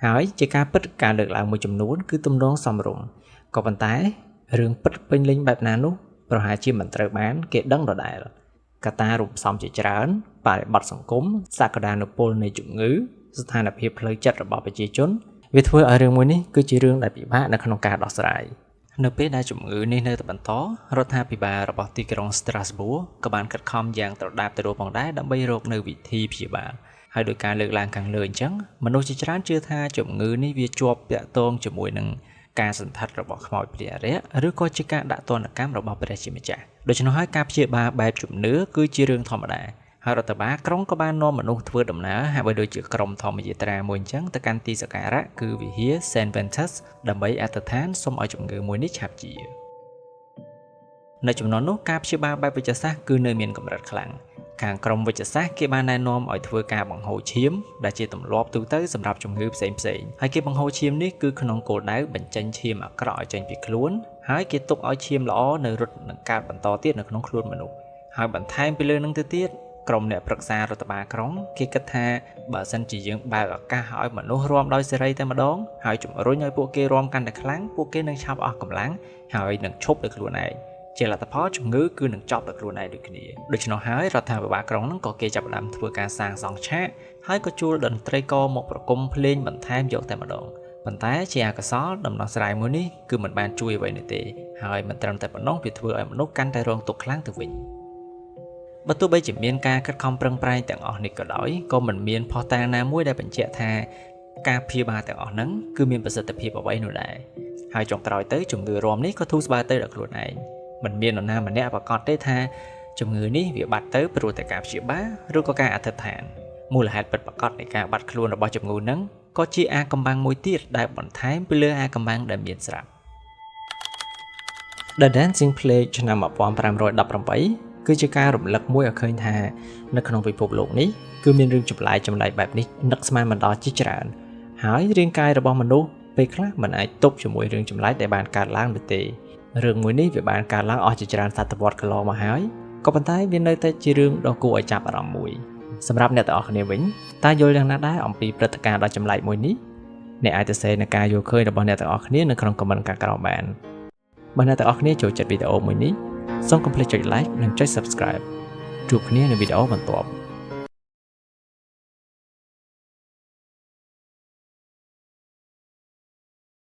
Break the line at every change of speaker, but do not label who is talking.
ហើយជាការពិតការលើកឡើងមួយចំនួនគឺទំនងសមរម្យក៏ប៉ុន្តែរឿងពិតពេញលេញបែបណានោះប្រហែលជាមិនត្រូវបានគេដឹងដដែលកត្តារួមផ្សំជាច្រើនបរិបទសង្គមសក្តានុពលនៃជំងឺស្ថានភាពផ្លូវចិត្តរបស់ប្រជាជនវាធ្វើឲ្យរឿងមួយនេះគឺជារឿងដែលពិបាកនៅក្នុងការដោះស្រាយនៅពេលដែលជំងឺនេះនៅតែបន្តរដ្ឋាភិបាលរបស់ទីក្រុង Strasbourg ក៏បានខិតខំយ៉ាងត្រដាបទៅរកផងដែរដើម្បីរកនៅវិធីព្យាបាលហើយដោយការលើកឡើងខាងលើអញ្ចឹងមនុស្សជាច្រើនជឿថាជំងឺនេះវាជាប់តាក់ទងជាមួយនឹងការសន្ធិដ្ឋរបស់ខ្មោចព្រាយអារក្សឬក៏ជាការដាក់ទណ្ឌកម្មរបស់ព្រះជាម្ចាស់ដូច្នោះហើយការព្យាបាលបែបជំនឿគឺជារឿងធម្មតាហើយរដ្ឋបាលក្រុងក៏បាននាំមនុស្សធ្វើដំណើរហាក់បីដូចជាក្រុមធម្មយាត្រាមួយអញ្ចឹងទៅកាន់ទីសក្ការៈគឺវិហារ Saint Ventus ដើម្បីអធិដ្ឋានសូមឲ្យជំងឺមួយនេះឆាប់ជានៅចំនួននោះការព្យាបាលបែបវិទ្យាសាស្ត្រគឺនៅមានកម្រិតខ្លាំងខាងក្រុមវិទ្យាសាស្ត្រគេបានណែនាំឲ្យធ្វើការបង្ហូរឈាមដែលជាទម្លាប់ទូទៅសម្រាប់ជំងឺផ្សេងផ្សេងហើយគេបង្ហូរឈាមនេះគឺក្នុងគោលដៅបញ្ចេញឈាមអាក្រក់ឲ្យចេញពីខ្លួនហើយគេទុកឲ្យឈាមល្អនៅរត់នឹងកើតបន្តទៀតនៅក្នុងខ្លួនមនុស្សហើយបន្ថែមពីលើនឹងទៅទៀតក្រុមអ្នកប្រឹក្សារដ្ឋបាលក្រុងគេគិតថាបើសិនជាយើងបើកឱកាសឲ្យមនុស្សរាំដោយសេរីតែម្ដងហើយជំរុញឲ្យពួកគេរាំកាន់តែខ្លាំងពួកគេនឹងឆាប់អស់កម្លាំងហើយនឹងឈប់ដោយខ្លួនឯងជាលទ្ធផលជំងឺគឺនឹងចប់ដោយខ្លួនឯងដូចគ្នាដូច្នោះហើយរដ្ឋាភិបាលក្រុងហ្នឹងក៏គេចាប់ផ្ដើមធ្វើការសាងសង់ឆាកហើយក៏ជួលតន្ត្រីករមកប្រគំភ្លេងបន្ថែមយកតែម្ដងប៉ុន្តែជាអកុសលដំណោះស្រាយមួយនេះគឺមិនបានជួយអ្វីនោះទេហើយមិនត្រឹមតែប៉ុណ្ណោះវាធ្វើឲ្យមនុស្សកាន់តែរងទុក្ខខ្លាំងទៅវិញបើទោះបីជាមានការខិតខំប្រឹងប្រែងទាំងអស់នេះក៏ដោយក៏មិនមានភស្តុតាងណាមួយដែលបញ្ជាក់ថាការព្យាបាលទាំងអស់ហ្នឹងគឺមានប្រសិទ្ធភាពអ្វីនោះដែរហើយចុងក្រោយទៅជំងឺរាំនេះក៏ធូរស្បើយទៅដល់ខ្លួនឯងមិនមាននរណាម្នាក់ប្រកាសទេថាជំងឺនេះវាបាត់ទៅព្រោះតែការព្យាបាលឬក៏ការអធិដ្ឋានមូលហេតុពិតប្រាកដនៃការបាត់ខ្លួនរបស់ជំងឺហ្នឹងក៏ជាអាកំបាំងមួយទៀតដែលបន្ថែមពីលើអាកំបាំងដែលមានស្រាប់ The Dancing Plague ឆ្នាំ1518គឺជាការរំលឹកមួយឲ្យឃើញថានៅក្នុងពិភពលោកនេះគឺមានរឿងចម្លែកចម្លែកបែបនេះនឹកស្មានមិនដល់ជាច្រើនហើយរាងកាយរបស់មនុស្សពេលខ្លះមិនអាចទប់ជាមួយរឿងចម្លែកដែលបានកើតឡើងនោះទេរឿងមួយនេះវាបានកើតឡើងអស់ជាច្រើនសតវត្សកន្លងមកហើយក៏ប៉ុន្តែវានៅតែជារឿងដ៏គួរឲ្យចាប់អារម្មណ៍មួយសម្រាប់អ្នកទាំងអស់គ្នាវិញតើយល់យ៉ាងណាដែរអំពីព្រឹត្តិការណ៍ដ៏ចម្លែកមួយនេះអ្នកអាចទៅសេនៅការយល់ឃើញរបស់អ្នកទាំងអស់គ្នានៅក្នុង comment ខាងក្រោមបានបើអ្នកទាំងអស់គ្នាចូលចិត្តវីដេអូមួយនេះសូមកុំភ្លេចចុច like និងចុច subscribe ជួបគ្នានៅវីដេអូបន្ទាប់។